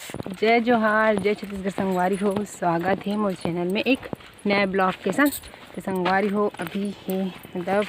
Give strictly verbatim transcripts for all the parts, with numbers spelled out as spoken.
जय जोहार, जय छत्तीसगढ़ संगवारी हो, स्वागत हे मोर चैनल में एक नए ब्लॉग के संग। तो संगवारी हो, अभी हे मतलब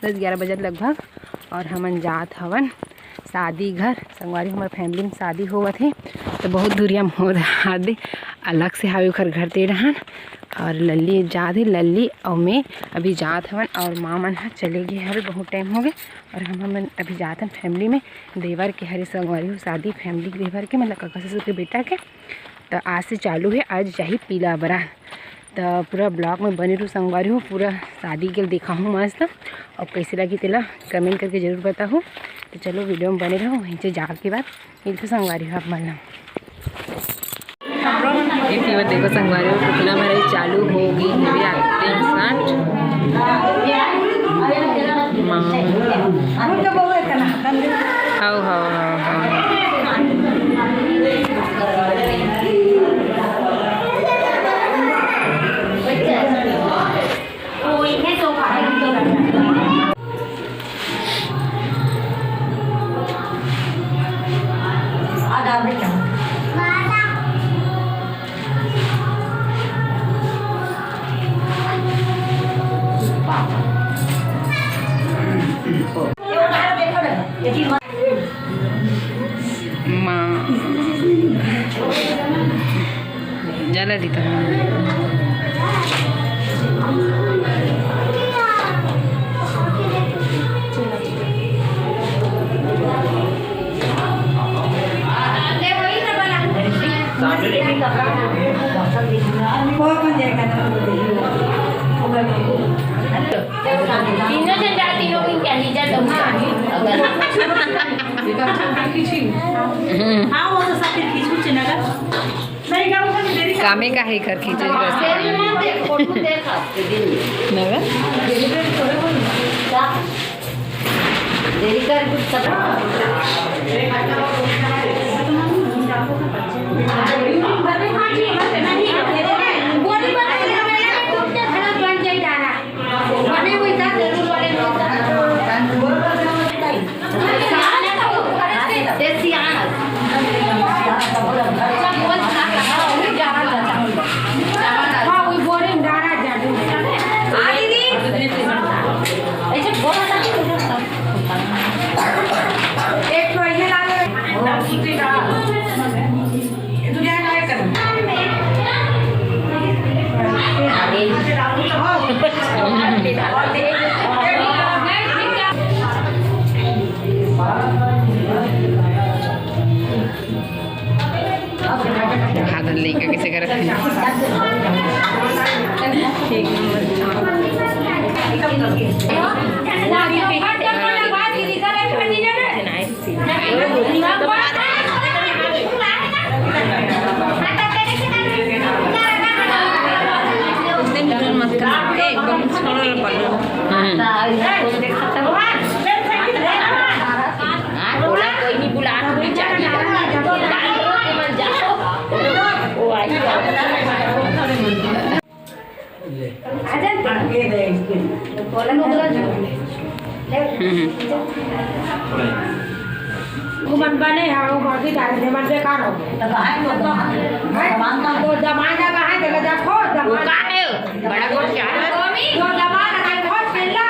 दस ग्यारह बजत लगभग, और हमन जात हवन शादी घर। संगवारी हो, हमर फैमिली में शादी होवत हे, तो बहुत दूरिया मोर हाथ दे अलग से हावे ओखर घर ते रहन, और लल्ली जात हे, लल्ली और मैं अभी जात हवन, और माँ मन ह चले गए हवे, बहुत टाइम हो गए, और हम हमन अभी जात हन फैमिली में। देवर के हरे संगवारी हो शादी, फैमिली के देवर के, मतलब काका ससुर के बेटा के। तो आज से चालू है, आज जाही पीला बरात। तो पूरा ब्लॉग में बने रहू संगवारी हो, पूरा शादी के देखाहूँ मस्त, और कैसे लगी तेला कमेंट करके जरूर बताहू। तो चलो वीडियो में बने रहो, वहीं से जाके बाद मिलते संगवारी हो आप मन ला। इति वो देखो संगवारी हो, टुकना भराई चालू हो गई है, आते हैं साथ। माँ। हव, हव, हव, हव। माँ। जला दी तो। तीनों जन जा, तीनों की क्या इज्जत होगी? अगर हाँ, वो तो सब फिर खींच उच नगर। नहीं, क्या वो देरी कर कामे का है घर खींचे बस। देरी मत देख, फोटो देख आपके दिन में। नगर? देरी कर, थोड़े बोल। क्या? देरी कर, कुछ सब। आधा लेके कैसे कर रखे हैं? एक नंबर। हम्म। हाँ, बोला कोई नहीं, बुला के नहीं चाहिए। गाल के मत जाओ। वो आई। हम्म। वो मन बने है, वो बाकी डाल दे, मन बेकार हो गए। तो कहाँ है वो? तो जमाना कहाँ है, तो देखो, वो जमाना। कहाँ है? बड़ा कौन क्या है? जो जमाना देखो, चेला।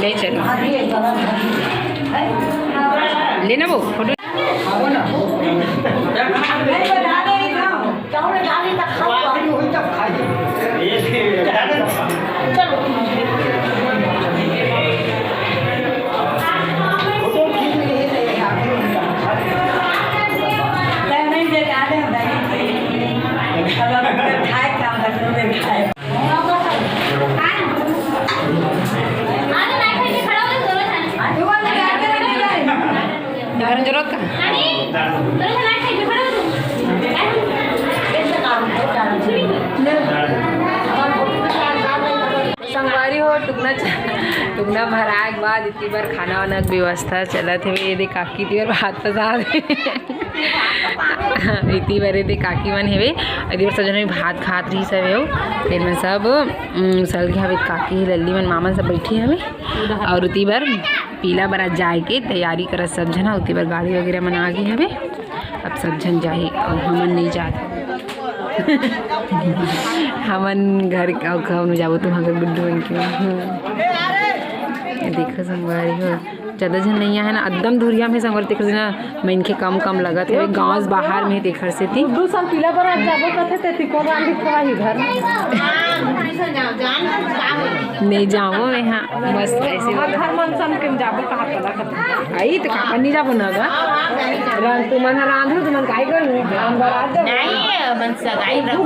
ले चलो। लेना वो फोटो। जरूरत टुकना च-, टुकना भराए के बाद इतनी बार खाना वाना के व्यवस्था चलत हे। ये दे काकी, इतनी बार भात पसा दे। इतनी बार ये दे काकी मन हेवे, इतनी बार सब जने भात खात रही सब हो। फिर मैं सब, उम, सल के हवे काकी, लल्ली मन, मामा सब बैठी हवे। और इतनी बार पीला बरात जाए के तैयारी करत सब झन, उतनी बार गाड़ी वगैरह मन आ गे हवे। अब सब झन जाही और हमन नहीं जात। हमन घर के, अउ घर में जाबो तो वहाँ के गुड्डू बन के। हम्म। ये देखो संगवारी हो, ज्यादा झन नहीं आहे ना, एकदम धुरिया में संगवारी, तेखर से ना मनखे कम कम लगत हे, गाँव से बाहर में तेखर सेती। दू साल पीला बरात जाबो कथे, तेती कोन रांधी खवाही घर में? नहीं जाबो मैं, हाँ, बस ऐसे हमर घर मन सन के जाबो कहा पला कथे। आई तो कहा नहीं जाबो ना गा। रांध, तुमन ह रांधो, तुमन काहे कर? हम बरात जाबो। नहीं, मन सगाई रखो,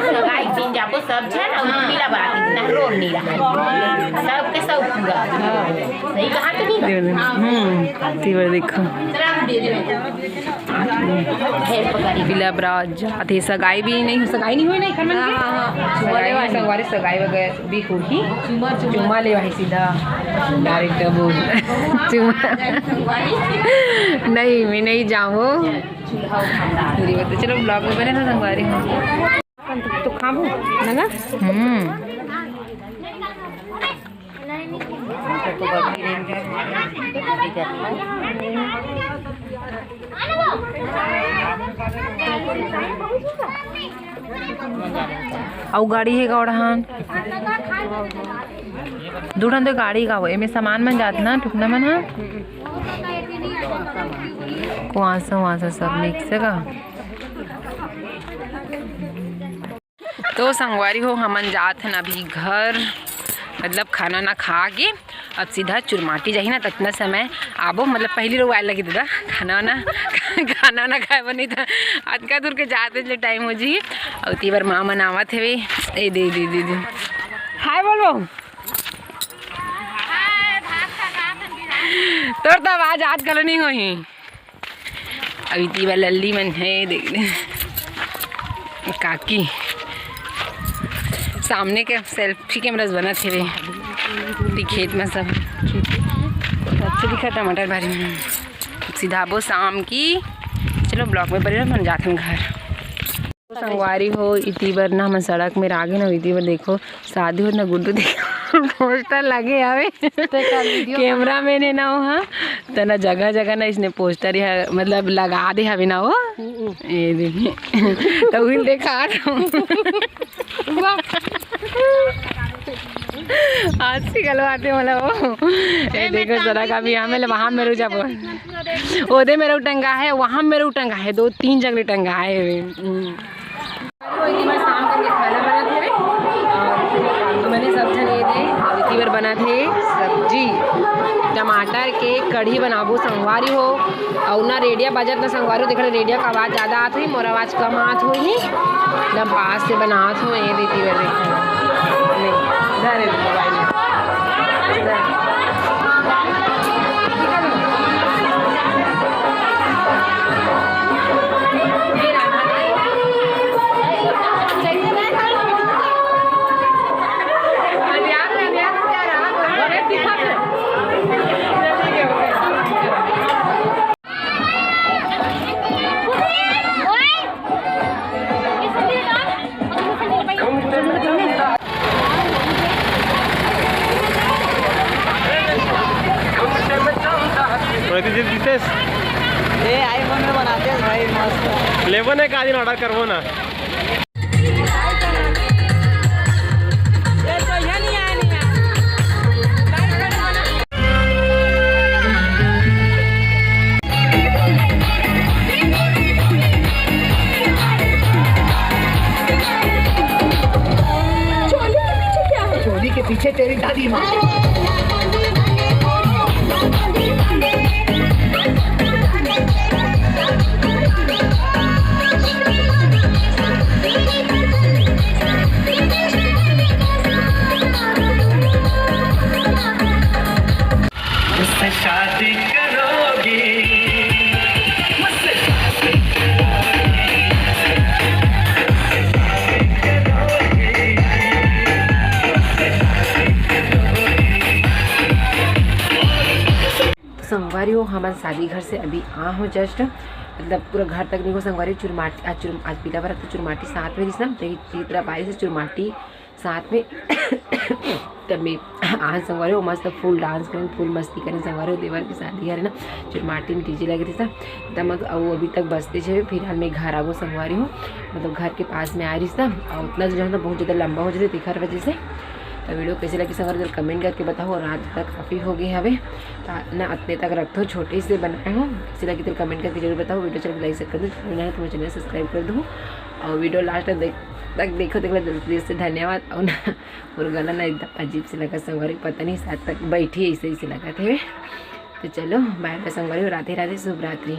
सगाई दिन जाबो सब झन, और पीला बरात दिन रोल नहीं रहा। सबके सब पूरा। सही कहा कि नहीं? हम्म, तेवर देखो। पीला बरात जात हे, सगाई भी नहीं, सगाई नहीं हुई ना, एखर मन के? हाँ, हाँ, हाँ। सगाई में संगवारी, सगाई वगैरह भी होही। चुम्मा, चुम्मा। चुम्मा लेवाही सीधा, direct बोल। चुम्मा। नहीं, मैं नहीं जाऊँ। चलो, vlog में बने रहो संगवारी हो। तो खाबो ना गा? हम्म। अउ गाड़ी हे गौड़हान। दू ठन तो गाड़ी का हो, एमे सामान मन जात ना, टुकना मन ह। कुआसा, उआसा सब mix हे का। तो संगवारी हो, हमन जात हन अभी घर, मतलब खाना ना खा के अब सीधा चुरमाटी जाही ना, ततना समय आबो, मतलब पहली रउआ आए लगी दादा, खाना वाना, खाना वाना खाए बनी त अतका दूर के जाते ले time हो जी। अउ तेवर माँ मन आवत हवे, ए दे दे दे दे, हाय बोलो। तोर तो आवाज आज घलो नहीं होही। अभी तीवा लल्ली मन है, देख ले काकी सामने के selfie camera से बनत हेवे। ती खेत में सब अच्छा दिखा टमाटर बारी में। सीधा आबो शाम की। चलो vlog में बने रहो, हम जात हन घर। संगवारी हो, इति बर ना हमन सड़क में आगे ना, इति बर देखो शादी होत ना गुड्डू देखो poster लगे हवे। Cameraman हे ना वो, हाँ, त ना जगह जगह ना इसने poster ही, मतलब लगा दे हवे ना वो। ए दे, तो उहिल देखा। आज से गलवाते वाला वो। ए देखो सड़क अभी यहाँ में, वहाँ में रुक जाबो। ओदे मेर टंगा है, वहाँ मेर टंगा है, दो तीन जगह टंगा है। हम्म। तो इति बर शाम करके खाना बनत हे रे। तो मैंने सब जन ये दे, इति बर बनत हे सब्जी, टमाटर के कढ़ी बनाबो संगवारी हो। अउ ना रेडिया बजत ना संगवारी हो, देख रेडिया का आवाज ज्यादा आत होही, मोर आवाज कम आत होही। एकदम पास से बनात हो, ये दे इति बर देखो। नहीं, इधर है mobile। प्रदीप जी, जीतेश? ए, iPhone में बनाते हैं भाई, मस्त। लेबो ना, एक आदमी order करबो ना। चोली के पीछे क्या है? चोली के पीछे तेरी दादी माँ। मुझसे शादी करोगी, मुझसे शादी करोगी, मुझसे शादी करोगी, मुझसे शादी संगवारी हो, हमन शादी घर से अभी आ हो just, मतलब पूरा घर तक नहीं हो संगवारी। चुरमाटी आज, चुर, आज पीला बरत तो चुरमाटी साथ में रिहिस ना, तो ये तरफ आए से चुरमाटी साथ में। तब मैं आज संगवारी हो मस्त full dance करें, full मस्ती करें संगवारी हो। देवर के शादी हरे ना, चुरमाटी में DJ लगे रहिस ना, तब मत अउ अभी तक बजते छे। फिलहाल मैं घर आगो संगवारी हो, मतलब घर के पास में आ रहिस ना, और उतना जो है ना बहुत ज़्यादा लंबा हो जाते तेखर वजह से। तो video कैसे लगी संगवारी हो, comment करके बताओ। और रात तक काफ़ी हो गए हवे, तो ना अतने तक रखथो, छोटे से बनाए हो। कैसे लगी तो comment करके जरूर बताओ। Video चल like share कर दो, channel बनाए तो channel subscribe कर दो, और video last तक देख तक देखो, देख लो, दिल से धन्यवाद। और ना और गला ना एकदम अजीब से लगा संगवारी, पता नहीं शायद तक बैठी ऐसे ऐसे लगा थे। तो चलो bye bye संगवारी, राधे राधे, शुभ रात्रि।